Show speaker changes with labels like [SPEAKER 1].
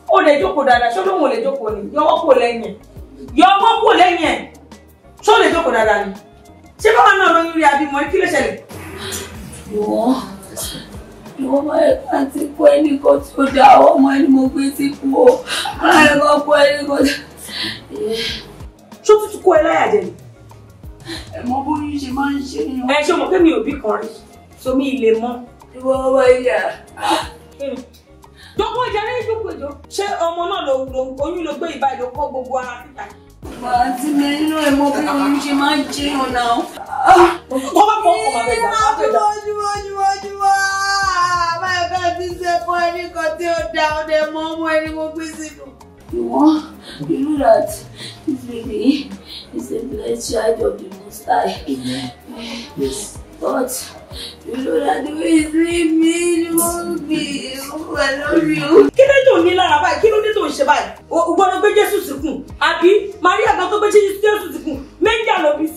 [SPEAKER 1] Ó lè jókòó dáadáa, ṣó lóun ò lè jókòó ni? Yọwọ́ kò lẹ́yìn ẹ̀. Yọwọ́ kò lẹ́yìn ẹ̀. Ṣó lè jókòó dáadáa ni? Ṣé báwa náà lóyún rí abímọ kí ló ṣẹlẹ̀?
[SPEAKER 2] Ìwọ máa yẹ ká ti kó ẹnìkan tí ó dá ọmọ ẹni mo gbé sí kú o. Máa yẹ ká kó ẹnìkan tí.
[SPEAKER 1] Ṣó tuntun kó ẹ láyà jẹ ni?
[SPEAKER 2] Ẹ mọ bóyún ṣe máa ń ṣe yàn.
[SPEAKER 1] Ẹ ṣé o mọ̀ pé mi ò bí kan rí, so mi lè mọ̀.
[SPEAKER 2] Ìwọ ọmọ ìyá.
[SPEAKER 1] Jókòó ìjà ní ìjókòó ìjọ. Ṣé ọmọ náà ló oyún ló gbé ìbá ìlú kó gbogbo ara síta?
[SPEAKER 2] Àǹtí mi nínú ẹ̀ mọ bí oyún ṣe máa ń ṣe yàn náà.
[SPEAKER 1] Wọ́n bá fọ ọkọ̀ bàbá ìjà.
[SPEAKER 2] Júwọ́. Báyọ̀ ká ti ṣe fún ẹnìkan tí ó dá ọdẹ mọ́ ọmọ ẹni mo gbé sínú. You know that this baby is a blessed child of the Most High.
[SPEAKER 3] Amen. Yes.
[SPEAKER 2] But you know that the way he's doing me, you won't be. I love you.
[SPEAKER 1] Kí ló dé tó ní lára báyìí? Kí ló dé tó ń ṣe báyìí? O gbọ́dọ̀ gbé Jésù síkùn. Àbí Maria gan tó gbé Jésù síkùn. Méjì àlọ́ bí